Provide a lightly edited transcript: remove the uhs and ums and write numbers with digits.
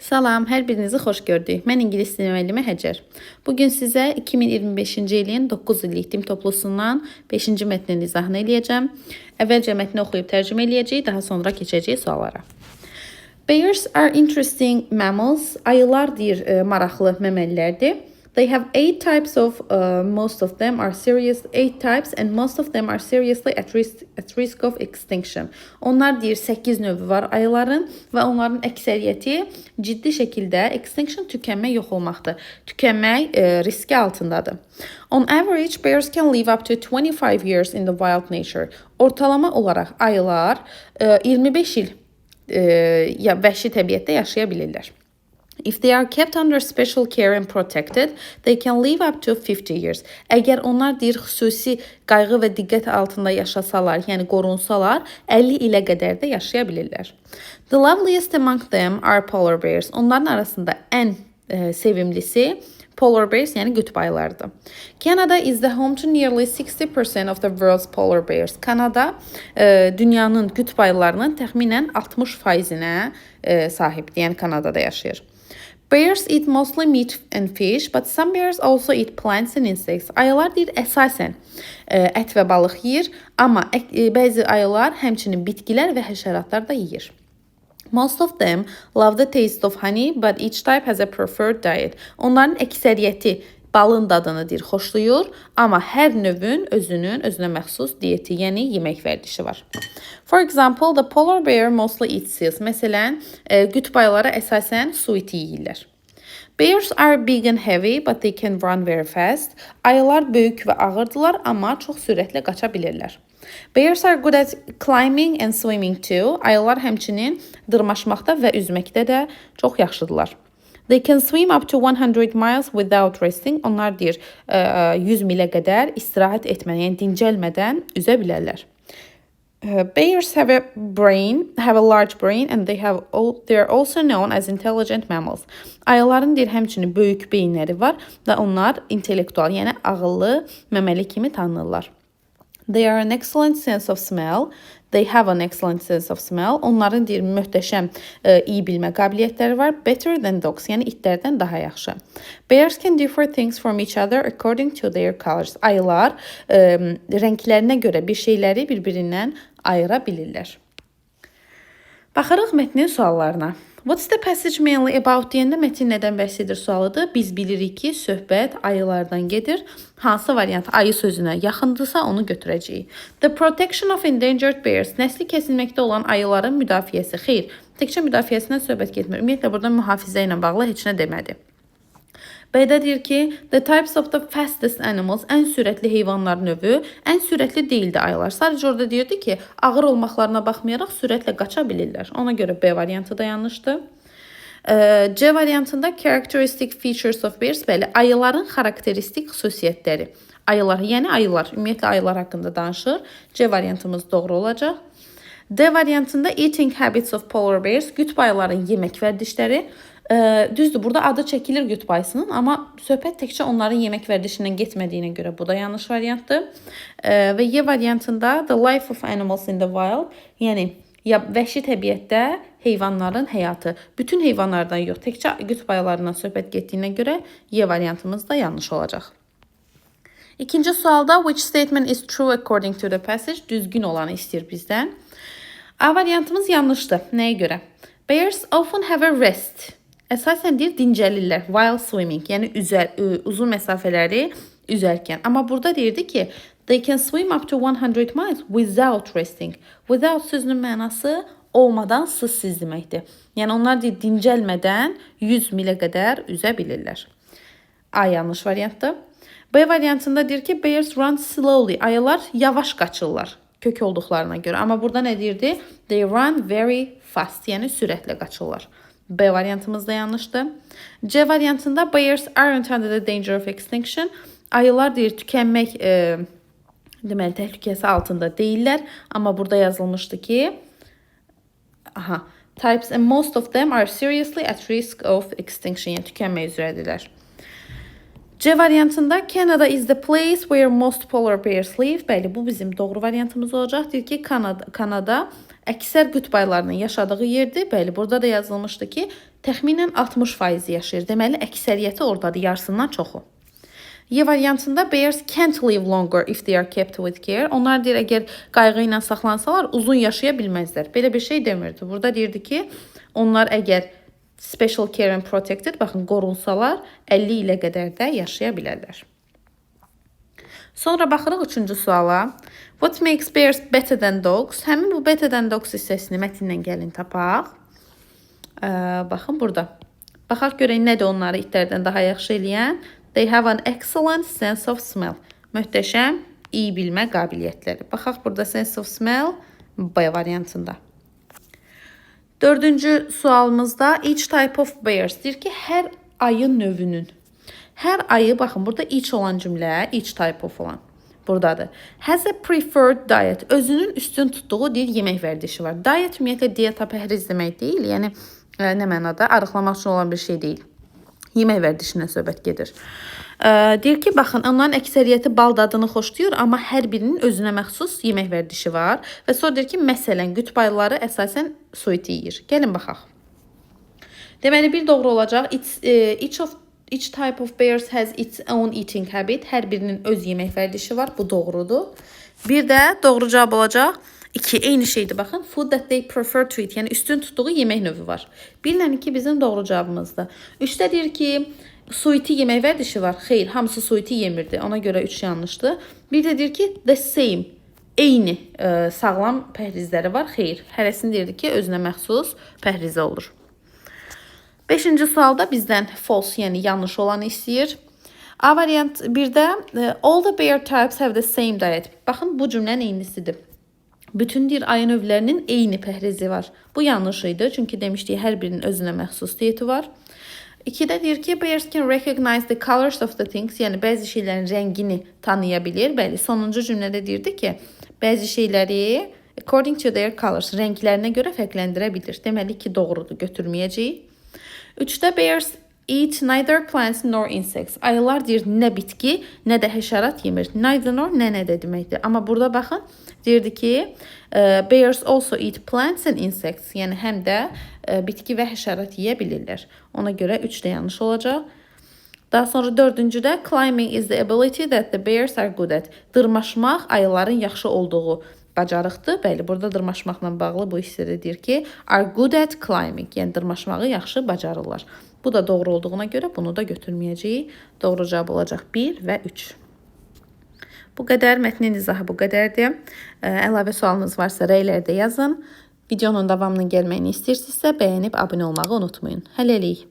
Salam, hər birinizi xoş gördük. Mən ingilis dili müəllimi Həcər. Bu gün sizə 2025-ci ilin 9 illik din toplusundan 5-ci mətnin izahını eləyəcəm. Əvvəlcə mətni oxuyub tərcümə eləyəcəyik, daha sonra keçəcəyik suallara. Bears are interesting mammals. Ayılar deyir, maraqlı məməlilərdir. They have eight types of, most of them are serious, eight types and most of them are seriously at risk of extinction. Onlar deyir 8 növü var ayıların və onların əksəriyyəti ciddi şəkildə extinction tükənmək, yox olmaqdır. Tükənmək riski altındadır. On average, bears can live up to 25 years in the wild nature. Ortalama olaraq ayılar 25 il ya vəhşi təbiətdə yaşaya bilirlər. If they are kept under special care and protected, they can live up to 50 years. Əgər onlar deyir xüsusi qayğı və diqqət altında yaşasalar, yəni qorunsalar, 50 ilə qədər də yaşaya bilirlər. The loveliest among them are polar bears. Onların arasında ən sevimlisi polar bears, yəni qütb ayılarıdır. Canada is the home to nearly 60% of the world's polar bears. Kanada dünyanın qütb ayılarının təxminən 60%-inə sahibdir. Yəni Kanadada yaşayır. Bears eat mostly meat and fish, but some bears also eat plants and insects. Ayılar deyir əsasən ət və balıq yeyir, amma bəzi ayılar həmçinin bitkilər və həşəratlar da yeyir. Most of them love the taste of honey, but each type has a preferred diet. Onların əksəriyyəti balın dadını deyir xoşlayır, amma hər növün özünün özünə məxsus diyeti, yəni yemək vərdişi var. For example, the polar bear mostly eats seals. Məsələn, qütb ayıları əsasən su iti yeyirlər. Bears are big and heavy, but they can run very fast. Ayılar böyük və ağırdılar, amma çox sürətlə qaça bilirlər. Bears are good at climbing and swimming too. Ayılar həmçinin dırmaşmaqda və üzməkdə də çox yaxşıdırlar. They can swim up to 100 miles without resting. Onlar deyir 100 milə qədər istirahət etmədən, yəni dincəlmədən üzə bilərlər. Bears have a large brain and they are also known as intelligent mammals. Ayıların deyir həmçinin böyük beyinləri var və onlar intellektual, yəni ağıllı məməli kimi tanınırlar. They are an excellent sense of smell. They have an excellent sense of smell. Onların deyir möhtəşəm iyi bilmə qabiliyyətləri var. Better than dogs, yəni itlərdən daha yaxşı. Bears can differ things from each other according to their colors. Ayılar rənglərinə görə bir şeyləri bir-birindən ayıra bilirlər. Baxırıq mətnin suallarına. "What's the passage mainly about?" deyəndə mətin nədən bəhs edir sualıdır. Biz bilirik ki, söhbət ayılardan gedir. Hansı variant ayı sözünə yaxındırsa, onu götürəcəyik. The protection of endangered bears. Nəsli kəsilməkdə olan ayıların müdafiəsi. Xeyr, təkcə müdafiəsindən söhbət getmir. Ümumiyyətlə burada mühafizə ilə bağlı heç nə demədi. B-də deyir ki, the types of the fastest animals, ən sürətli heyvanlar növü, ən sürətli deyildi ayılar. Sadəcə orada deyirdi ki, ağır olmaqlarına baxmayaraq sürətlə qaça bilirlər. Ona görə B variantı da yanlışdır. C variantında characteristic features of bears, bəli, ayıların xarakteristik xüsusiyyətləri. Ayılar, yəni ayılar, ümumiyyətlə ayılar haqqında danışır. C variantımız doğru olacaq. D variantında eating habits of polar bears, qütb ayıların yemək vərdişləri. Düzdür, burada adı çəkilir qütb ayısının, amma söhbət təkcə onların yemək vərdişindən getmədiyinə görə bu da yanlış variantdır. Və E variantında the life of animals in the wild, yəni ya vəhşi təbiətdə heyvanların həyatı. Bütün heyvanlardan yox, təkcə qütb ayılarından söhbət getdiyinə görə E variantımız da yanlış olacaq. İkinci sualda "Which statement is true according to the passage?" Düzgün olanı istəyir bizdən. A variantımız yanlışdır. Nəyə görə? Bears often have a rest. Əsasən deyir dincəlirlər while swimming, yəni üzər, uzun məsafələri üzərkən. Amma burada deyirdi ki, they can swim up to 100 miles without resting. Without sözünün mənası olmadan, sız siz deməkdir. Yəni onlar deyir dincəlmədən 100 milə qədər üzə bilirlər. A yanlış variantdır. B variantında deyir ki, bears run slowly. Ayılar yavaş qaçırlar kök olduqlarına görə. Amma burada nə deyirdi? They run very fast, yəni sürətlə qaçırlar. B variantımız da yanlışdır. C variantında bears aren't under the danger of extinction. Ayılar deyir tükənmək deməli təhlükəsi altında deyillər. Amma burada yazılmışdı ki, aha, types and most of them are seriously at risk of extinction, yəni tükənmək üzrədirlər. C variantında Canada is the place where most polar bears live. Bəli, bu bizim doğru variantımız olacaq. Deyir ki, Kanada Əksər qütb ayılarının yaşadığı yerdir. Bəli, burada da yazılmışdı ki, təxminən 60% yaşayır. Deməli, əksəriyyəti oradadır, yarısından çoxu. Y variantında bears can't live longer if they are kept with care. Onlar deyir, əgər qayğı ilə saxlansalar, uzun yaşaya bilməzlər. Belə bir şey demirdi. Burada deyirdi ki, onlar əgər special care and protected, baxın, qorunsalar 50 ilə qədər də yaşaya bilərlər. Sonra baxırıq üçüncü suala. What makes bears better than dogs? Həmin bu better than dogs hissəsini mətndən gəlin tapaq. Baxın burada. Baxaq görək nədir onları itlərdən daha yaxşı eləyən. They have an excellent sense of smell. Möhtəşəm iyi bilmə qabiliyyətləri. Baxaq burada sense of smell B variantında. Dördüncü sualımızda each type of bears deyir ki, hər ayı növünün. Hər ayı, baxın burada each olan cümlə, each type of olan buradadır. Has a preferred diet. Özünün üstün tutduğu deyir yemək vərdişi var. Diet ümumiyyətlə dieta pəhriz demək deyil. Yəni nə mənada arıqlamaq üçün olan bir şey deyil. Yemək vərdişindən söhbət gedir. Deyir ki, baxın, onların əksəriyyəti bal dadını xoşlayır, amma hər birinin özünə məxsus yemək vərdişi var. Və sonra deyir ki, məsələn, qütb ayıları əsasən su iti yeyir. Gəlin baxaq. Deməli, bir doğru olacaq. Each type of bears has its own eating habit. Hər birinin öz yemək vərdişi var. Bu doğrudur. Bir də doğru cavab olacaq. 2 eyni şeydir. Baxın, food that they prefer to eat, yəni üstün tutduğu yemək növü var. 1 ilə 2 bizim doğru cavabımızdır. 3-də deyir ki, su iti yemək vərdişi var. Xeyr, hamısı su iti yemirdi. Ona görə 3 yanlışdır. Bir də deyir ki, the same, eyni sağlam pəhrizləri var. Xeyr, hərəsinin deyirdi ki, özünə məxsus pəhrizi olur. Beşinci sualda bizdən false, yəni yanlış olanı istəyir. A variant 1-də all the bear types have the same diet. Baxın, bu cümlənin eynisidir. Bütün deyir ayı növlərinin eyni pəhrizi var. Bu yanlış idi. Çünki demişdik hər birinin özünə məxsus diyeti var. 2-də deyir ki, bears can recognize the colors of the things, yəni bəzi şeylərin rəngini tanıya bilir. Bəli, sonuncu cümlədə deyirdi ki, bəzi şeyləri according to their colors, rənglərinə görə fərqləndirə bilir. Deməli ki, doğrudur, götürməyəcəyik. 3-də bears eat neither plants nor insects. Ayılar deyir nə bitki, nə də həşərat yemir. Neither nor nə nə də deməkdir. Amma burada baxın, deyirdi ki, bears also eat plants and insects. Yəni həm də bitki və həşərat yeyə bilirlər. Ona görə 3 də yanlış olacaq. Daha sonra dördüncüdə climbing is the ability that the bears are good at. Dırmaşmaq ayıların yaxşı olduğu bacarıqdır. Bəli, burada dırmaşmaqla bağlı bu hissədə deyir ki, are good at climbing, yəni dırmaşmağı yaxşı bacarırlar. Bu da doğru olduğuna görə bunu da götürməyəcəyik. Doğru cavab olacaq 1 və 3. Bu qədər, mətnin izahı bu qədərdir. Əlavə sualınız varsa rəylərdə yazın. Videonun davamının gəlməyini istəyirsinizsə bəyənib abunə olmağı unutmayın. Hələlik.